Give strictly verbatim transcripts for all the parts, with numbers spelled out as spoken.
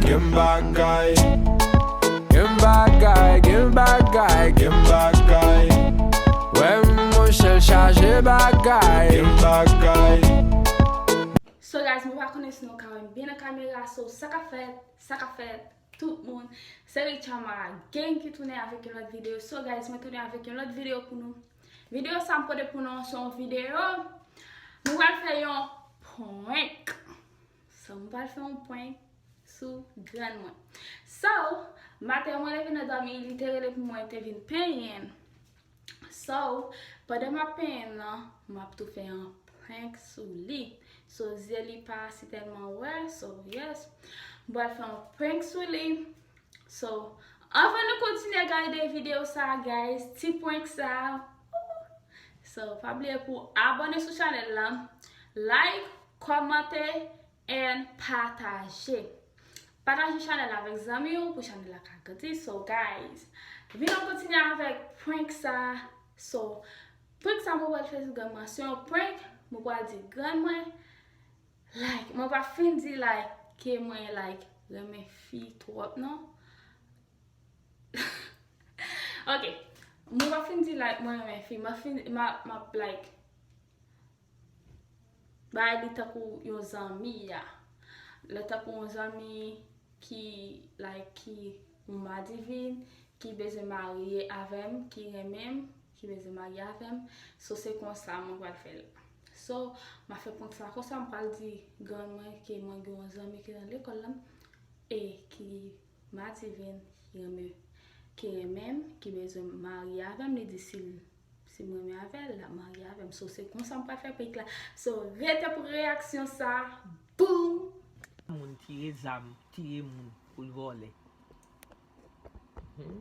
Gen bagay. Gen bagay, gen bagay, gen bagay. Wè monchè l chaje bagay. Gen bagay. So guys, mwen pa konnen si nou ka wè m byen nan kamera, so sa k ap fèt, sa k ap fèt, tout moun. Se Richama Gang ki tounen avèk yon lòt videyo. So guys, mwen tounen avèk yon lòt videyo pou nou. Videyo sa m pote pou nou se yon videyo. Mwen pral fè yon prank. So mwen pral fè yon prank sou grann mwen. So, maten mwen leve nan dòmi, li te rele pou mwen te vin penyen l. So, pandan m ap penyen l lan, m ap tou fè yon prank sou li. So, zye li pa si tèlman wè, so yes. M pral fè yon prank sou li. So, anvan nou kontinye gade videyo sa, guys, ti prank sa. So, pa bliye pou abòne sou chanèl la, like, kòmante, and pataje. Pataje chanèl la avèk zanmi w pou chanèl la ka grandi. So guys, vin nou kontinye avèk prank sa. So, prank sa mwen pral fè sou grann mwen se yon prank, mwen pral di grann mwen, like, mwen pa fin di like ke mwen like renmen fi twòp non. Ok, mwen pa fin di like mwen renmen fi, mwen fin, mwen ap like bay li tankou yon zanmi a. Li tankou yon zanmi ki, like, ki yon madivin, ki bezwen marye avè m, ki renmen m, ki bezwen marye avè m. So, se konsa mwen pral fè l. So, m ap fè prank sa konsa, m pral di grann mwen ke mwen gen yon zanmi ki nan lekòl la, e ki madivin, ki renmen, ki renmen m, ki bezwen marye avè m, li di si l Si m renmen avè l, l ap marye avè m. So, se konsa m pral fè prank la. So, rete pou reyaksyon sa. Boom! Moun tire zam, tire moun pou l vòlè. Hmm?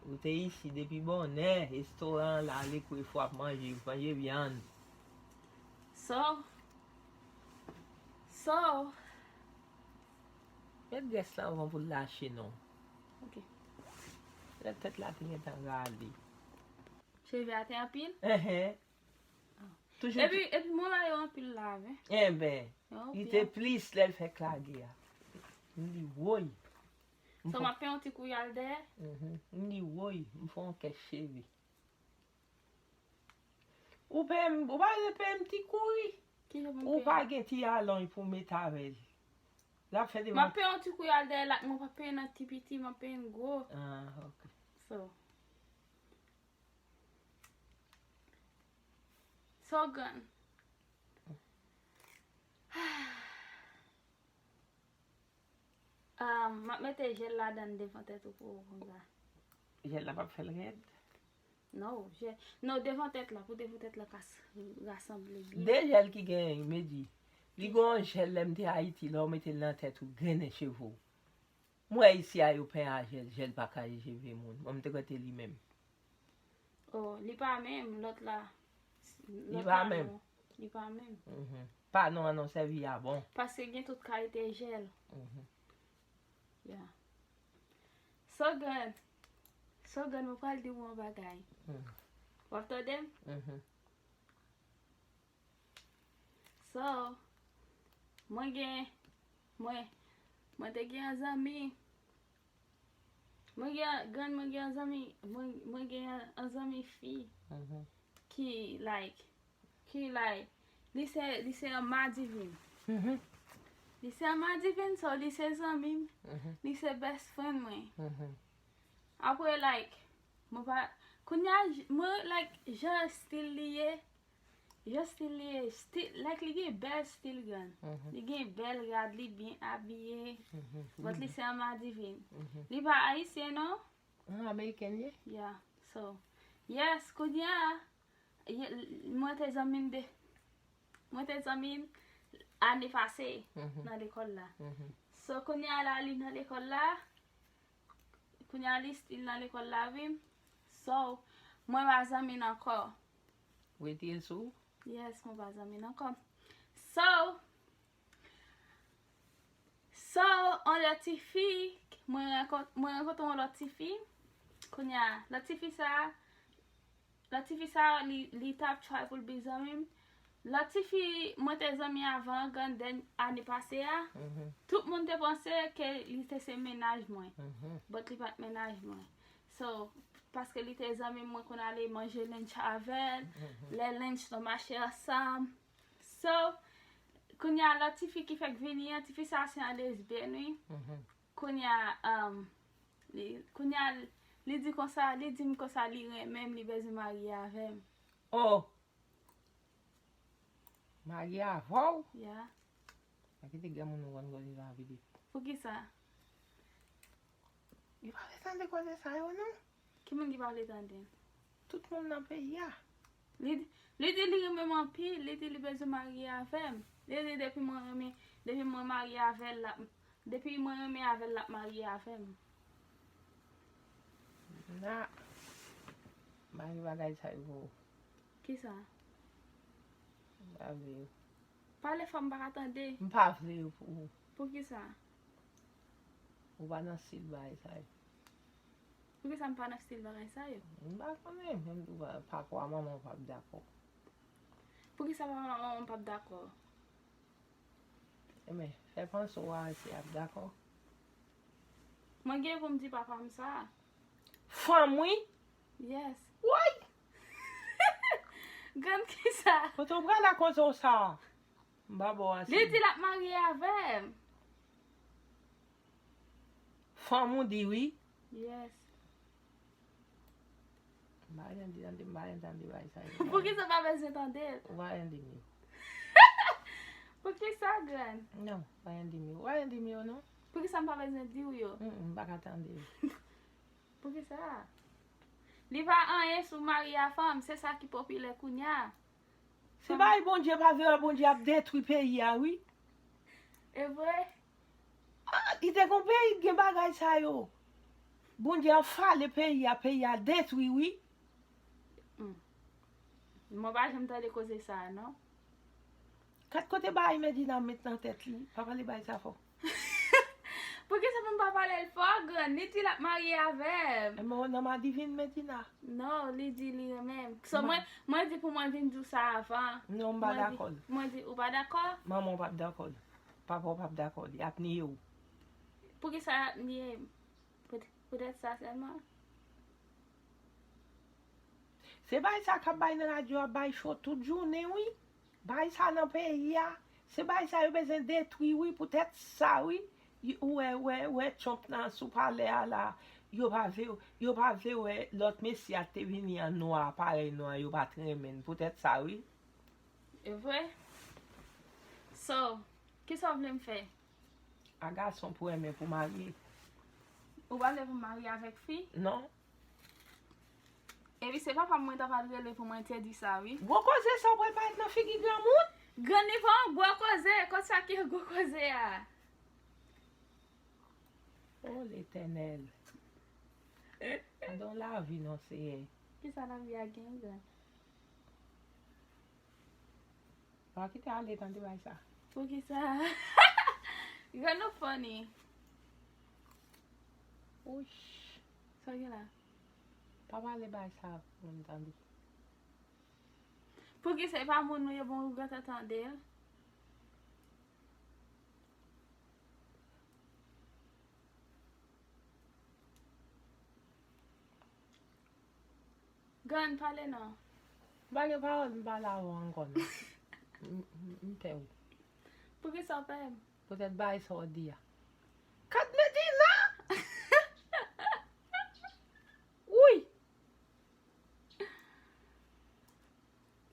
Ou te isi depi bonnè, restoran an la, ale kwe fwa ap manje, manje vyann. So, so, Met grès lan anvan pou l lache non. Ok. Lè tèt la te gentan rale. Cheve a te anpil? Enhen. Toujou Epi, epi mwen ba yo anpil lave. Enben, Yo li anpil. Te plis lè l fèk lage a. M di woy. So, m ap fè yon ti kouyal dèyè. Mhm. M di woy, m fè yon kèch cheve. Ou peye m, ou pa vle peye m ti kouri. Ki jan pou m Ou peye? Pa gen ti alonj pou w met avè l. L ap fè M devan. ap peye yon ti kouyal dèyè la, mwen pa peye nan ti piti, m ap peye n gwo. Ah, ok. So. So grann. Ah, m ap mete jèl ladan devan tèt ou pou ou konsa. Jèl la p ap fè l rèd. No, jèl. No, devan tèt la, pou devan tèt la ka s- rasanble byen. De jèl ki genyen, Medi. Li gen yon jèl lè m te Ayiti, lè w mete l nan tèt ou, grennen cheve w. M wè isi a yo penyen a jèl, jèl pa kraze cheve moun. Mwen m te kwè te li menm. Oh, li pa menm, lòt la. Li pa menm. Li pa menm. Mhm. Pa non an non sèvi a bon. Paske gen tout kalite jèl. Mhm. Yeah. So grann. So grann, mwen pral di w yon bagay. Mhm. W ap tande m? Mhm. So, mwen gen, mwen, mwen te gen yon zanmi. Mwen gen, grann mwen gen yon zanmi, mwen, mwen gen yon, yon zanmi fi Mhm. ki, like, ki, like, li se, li se yon madivin. Mhm. Li se yon madivin, so li se zanmi m. Mhm. Li se best friend mwen. Mhm. Apre, like, mwen pa, kounye a, j- mwen, like, jan stil li ye, jan stil li ye, stil, like, li gen bèl stil grann. Mhm. Li gen bèl rad, li byen abiye, Mhm. but li se yon madivin. Mhm. Li pa ayisyen, non? Ah, amerikèn ye? Yeah, so, yes, kounye a, ye- mwen te zanmi m de, mwen te zanmi m ane pase Mhm. nan lekòl la. Mhm. So, kounye a la, li nan lekòl la, kounye a li still nan lekòl la, wi. So, mwen pa zanmi l ankò. Retire l sou ou? Yes, mwen pa zanmi l ankò. So, so, on lòt ti fi, mwen rankont-, mwen rankontre on lòt ti fi. Kounye a, lòt ti fi sa, lòt ti fi sa, li, li t ap try pou l be zanmi m. Lòt tifi mwen te zanmi avan an, Grann, dèny-, ane pase a, tout moun te panse ke li te se mennaj mwen. But li pa t mennaj mwen. So, paske li te zanmi m, mwen konn ale manje lunch avè l, lè lunch nou mache ansanm. So, kounye a lòt tifi ki fèk vini an, tifi sa se yon lesbyèn, wi. Kounye a, um, li, kounye a, li di konsa, li di m konsa li renmen m, li bezwen marye avè m. Oh! Marye avè w? Ya. Pa kite granmoun ou konn koze sa vide. Poukisa? Li pa vle tande koze sa yo, non. Ki moun ki pa vle tande? Tout moun nan peyi a. Li, li di li renmen m anpil, li di li bezwen marye avè m. Li di depi mwen renmen, depi mwen marye avè l, l ap, depi mwen renmen avè l, l ap marye avè m. Na, m pa vle bagay sa yo pou ou. Kisa? M pa vle yo. Pale fò, m pa ka tande. M pa vle yo pou ou. Poukisa? Ou pa nan stil bagay sa yo. Poukisa m pa nan stil bagay sa yo? M pa konnen, men m di w pa, papa w a manman w p ap dakò. Poukisa papa w a manman w p ap dakò? Ebyen, fè panse w a si y ap dakò. Mwen gen pou m di papa m sa. Fanm, wi. Yes. Woy! Grann kisa? Kote w pral ak koze w sa? M pa ba w ase. Li di l ap marye avè m. Fanm ou di wi. Yes. M pa renmen tande, m pa renmen tande bagay sa yo. Poukisa w pa bezwen tande l? Ou pa renmen di m yo. Poukisa, grann? Non, m pa renmen di m yo. Ou pa renmen di m yo, non? Poukisa m pa bezwen di w yo? Mm, m pa ka tande yo. Poukisa? Li pa anyen si w marye a fanm, se sa ki popilè kounye a. Se bagay Bondye pa vle a, Bondye ap detwi peyi a, wi. E vre? Ah, li te gon peyi k gen bagay sa yo. Bondye anfale peyi a, peyi a detwi, wi. Hmm. Mwen pa janm tande koze sa a, non. Kat kote bagay Medina met nan tèt li, pa pale bagay sa fò. Poukisa pou m pa pale l fò, grann? Li di l ap marye avè m. Ebyen, w nan madivin Medina. Non, li di li renmen m. So, mwen, mwen di pou mwen vin di w sa avan. Non, m pa dakò. Mwen di, ou pa dakò? Manman w p ap dakò. Papa w p ap dakò. Y ap niye w. Poukisa y ap niye m? Pout-, poutèt sa sèlman? Se bagay sa k ap bay nan radyo a, bay cho tout jounen, wi. Bagay sa nan peyi a, se bagay sa yo bezwen detwi, wi, poutèt sa, wi. Y-, ou wè, wè, wè Trump nan sou palè a la, yo pa vle, yo pa vle wè lòt mesye a te vini an nwa, parèy nou an, yo pa t renmen l, poutèt sa, wi. E vre? So, kisa w vle m fè? A gason pou renmen pou marye. Ou pa vle pou m marye avèk fi? Non. Epi se papa m mwen ta pral rele pou mwen te di sa, wi. Gwo koze sa w pral parèt nan figi granmoun? Grann, li pa yon gwo koze, konsa ki gwo koze a. O Letènèl. Gadon lavi non, Seyè. Kisa lavi a gen, grann? Pa kite ale tande bay sa. Poukisa? Grann ou funny. Ouch. Sa w gen la? Pa pale bay sa pou moun tande. Poukisa e pa moun nou ye bon ou gentan tande l? Grann, pale non. M pa gen pawòl, m pale avè w ankò non. M, m, m pè w. Poukisa w pè m? Poutèt bagay sa w di a. Kat Medina! Wi!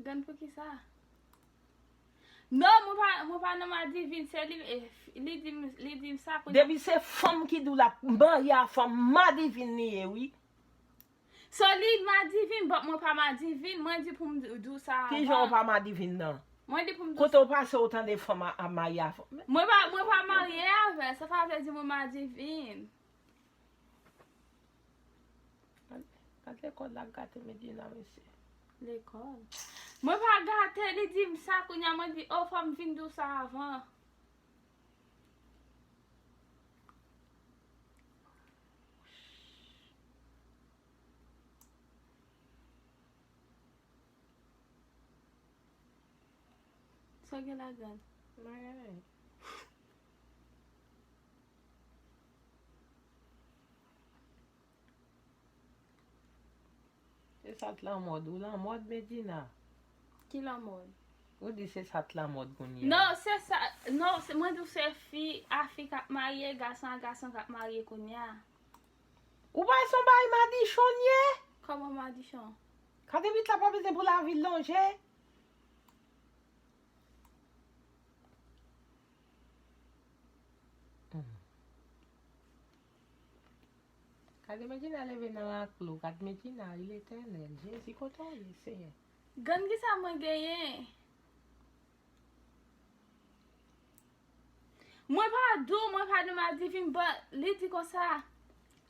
Grann, poukisa? Non, mwen pa, mwen pa nan madivin, se li, eh, li di m, li di m sa kounye a. Depi se fanm ki di w l ap marye a fanm, madivin li ye, wi. So, li madivin, but mwen pa madivin, mwen di pou m di, di w sa avan. Kijan w pa madivin nan? Mwen di pou m di w sa. Kote w pase w tande fanm a, ap marye a fanm? Mwen pa, mwen pa marye avè l, sa pa vle di mwen madivin. Gad, gad lekòl la gate Medina, mesye. Lekòl? Mwen pa gate, li di m sa, kounye a mwen di, oh, fò m vin di w sa avan. Sa gen la grann. Mwen. Se sa k lanmòd. Ou lanmòd, Medjina? Ki lanmòd? Ou di se sa k lanmòd kounye a. Non, se sa. Non, se, mwen di w se fi a fi k ap marye, gason a gason k ap marye kounye a. Ou pa son bagay madichon ye? Kòman madichon? Kade vit la pa bezwen pou lavi l lonje. Gade Medjina leve nan laklou. Gade Medjina, Letènèl. Jezi, kote w ye, Senyè? Grann, kisa mwen genyen? Mwen pa dou, mwen pa de madivin, but li di konsa.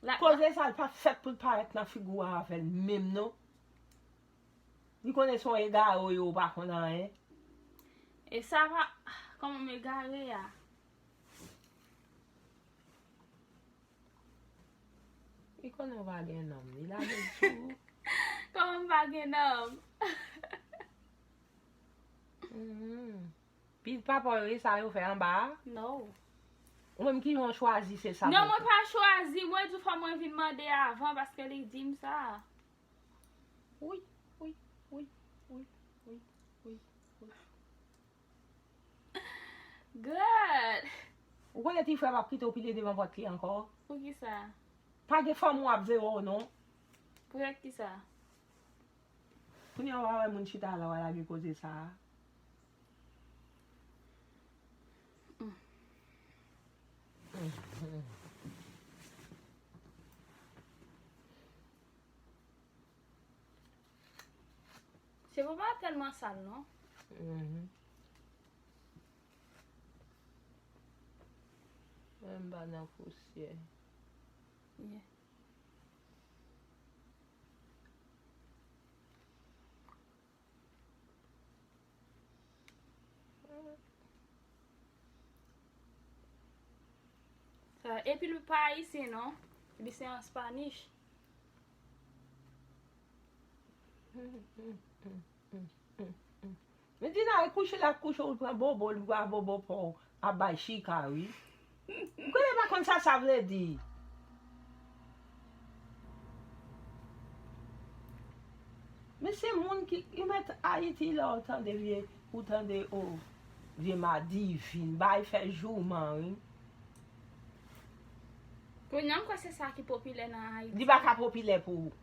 La, Koze sa l pa fèt pou l parèt nan figi w avè l menm non. Li konnen se yon egare w ye, ou pa konn anyen. E sa pa, kòman m egare a? Li konnen w pa gen nonm. Li lage l sou ou. Kòman m pa gen nonm? Mhm. Pi papa w e sa yo fè anba a? No. Ou menm ki jan w chwazi se sa Non, pou mwen pa chwazi. Mwen di fò mwen vin mande avan paske li di m sa. Wi, wi, wi, wi, wi, wi, wi. God! Ou konnen ti frè p ap kite w pile devan pòt li ankò? Poukisa? Pa gen fanm w ap veye w non. Poutèt kisa? Kounye a w a wè moun chita la, w a lage koze sa a. Cheve pa tèlman sal non. Mhm. Menm pa nan pousyè. Yeah. Sa, epi li pa ayisyen non. Li se an Spanish. Men Dina, e kouche la kouche, ou pran bobo, li pran bobo pa w, ap bay chika, wi. Ou konnen pa konn sa sa vle di. Men se moun ki, ki met Ayiti la, ou tande vye, ou tande, o, vye madivin, bay fè jouman, wi. Kounye a m kwè se sa ki popilè nan Ayiti. Li pa ka popilè pou ou.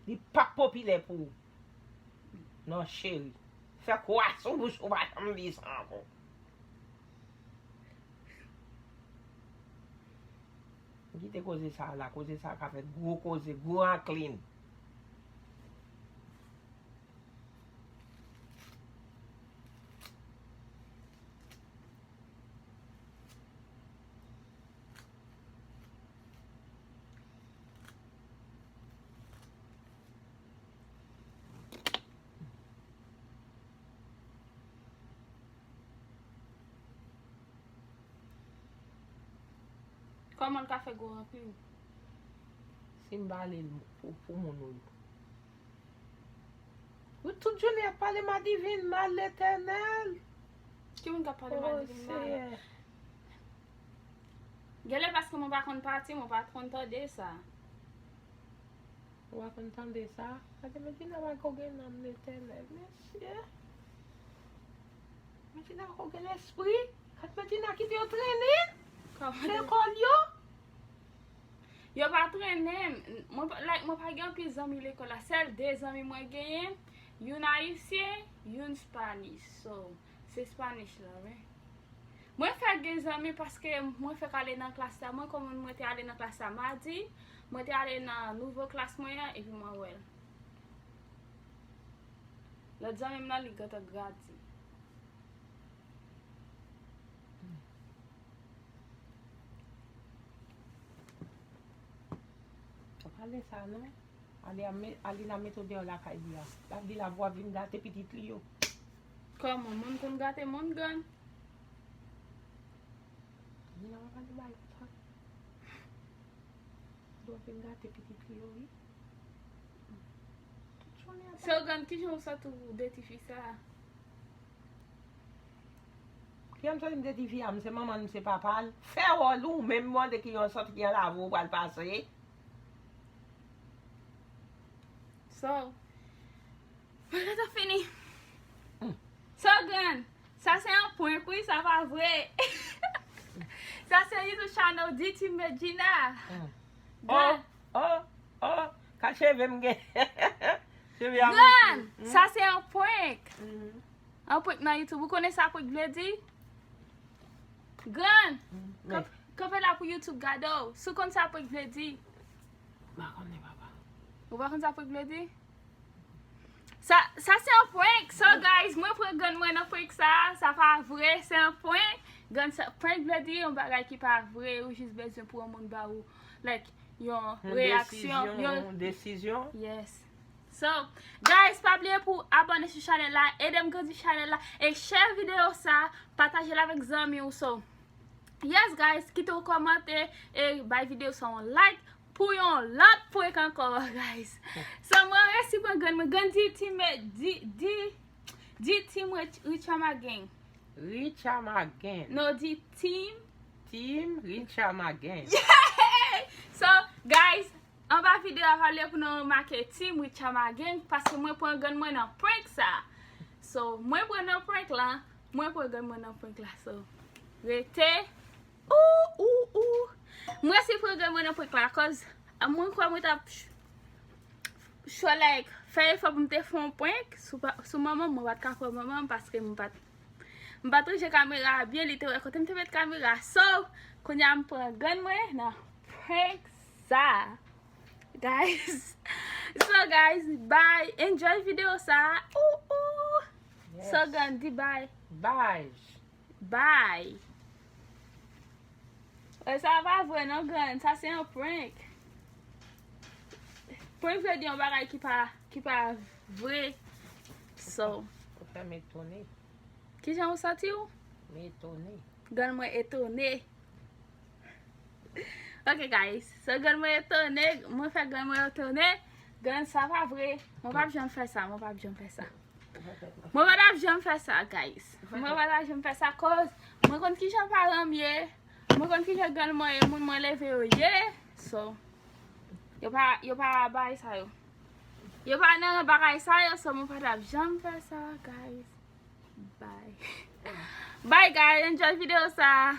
Li p ap popilè pou ou. Non, cheri. Fè kwa sou bouch ou, pa janm di sa ankò. Kite koze sa la, koze sa ka fè gwo koze, gwo anklin. Kòman l ka fè gwo anpil? Si m pale l pou, pou moun ou yo. Ou tout jounen ap pale madivin mal, Letènèl. Ki moun k ap pale O madivin mal? Seyè. Genlè paske mwen pa konn pati, mwen pa konn tande sa. Ou pa konn tande sa? Gade Medjina pa ko gen nanm, Letènèl, mesye. Medjina pa ko gen lespri. Gade Medjina kite yo trennen Kòman? Lekòl yo. Yo pa trennen m. Mwen pa, like, mwen pa gen anpil zanmi lekòl la. Sèl de zanmi mwen genyen. Youn ayisyen, youn Spanish. So, se Spanish la, wi. Mwen fèk gen zanmi paske mwen fèk ale nan klas la. Mwen, kòm mwen te ale nan klas la madi, mwen te ale nan nouvo klas mwen an, epi mwen wè l. Lòt zanmi m nan, li gentan gradi. Pa pale sa non. Ali a me-, Alina mete w deyò lakay li a. L ap di la pou w ap vin gate pitit li yo. Kòman? Moun konn gate moun, grann? Alina pa pale bay konsa. Pou w ap vin gate pitit li yo, wi. Tout jounen ap So, grann, kijan w santi w de tifi sa a? Kiyè m sòti m te di fi a, m se manman l, m se papa l. Fè wòl ou, menm mande ki yon sòt ki an lave ou pral pase. So, mwen gentan fini. So, grann, sa se yon prank, wi, sa pa vre. Sa se YouTube channel D T Medjina. Grann. Oh, oh, oh, ka cheve m gen. Cheve a monte. Grann, sa se yon prank. An prank nan YouTube. Ou konnen sa prank vle di? Grann, kanpe la pou YouTube gade w. Si w konn sa prank vle di. M pa konnen, papa. Ou pa konn sa prank vle di? Sa, sa se yon prank. So, guys, mwen pran grann mwen nan prank sa. Sa pa vre, se yon prank. Grann, sa, prank vle di yon bagay ki pa vre. Ou jis bezwen pou yon moun ba ou, like, yon reyaksyon, yon desizyon. Yes. So, guys, pa bliye pou abòne sou chanèl la, ede m grandi chanèl la, e share videyo sa, pataje l avèk zanmi w. So, yes, guys, kite yon kòmantè e bay videyo sa yon like pou yon lòt prank ankò, guys. So, mwen resi pran grann mwen, grann di team, di, di, di team Rich-, Richama Gang. Richama Gang. No, di team. Team Richama Gang. So, guys, anba videyo a, pa bliye pou nou make team Richama Gang, paske mwen pran grann mwen nan prank sa. So, mwen pran nan prank la, mwen pran grann mwen nan prank la. So, rete. Ou, ou, ou. Mwen si pran grann mwen nan prank la, cause, a, mwen kwè mwen t ap ch-, cho, like, fè efò pou m te fè yon prank sou pa, sou manman m, mwen pa t ka pran manman m paske m pa t M pa t ranje kamera a byen, li te wè kote m te met kamera. So, kounye a m pran grann mwen nan prank sa. Guys. So, guys, bye. Enjoy videyo sa. Ou, ou. So, grann, di bye. Bye. Bye. E, sa pa vre non, grann. Sa se yon prank. Prank vle di yon bagay ki pa, ki pa vre. So. Ou fè m etone. Kijan ou santi w? M etone. Grann mwen etone. Ok, guys. So, grann mwen etone. Mwen fè grann mwen etone. Grann, sa pa vre. Mwen p ap janm fè sa. Mwen p ap janm fè sa. Mwen pa t ap janm fè sa, guys. Mwen pa t ap janm fè sa, cause mwen konn kijan paran m ye. Mwen konn kijan grann mwen e moun mwen leve yo ye. So, yo pa, yo pa bagay sa yo. Yo pa nan bagay sa yo, so mwen pa t ap janm fè sa, guys. Bye. Bye, guys. Enjoy videyo sa.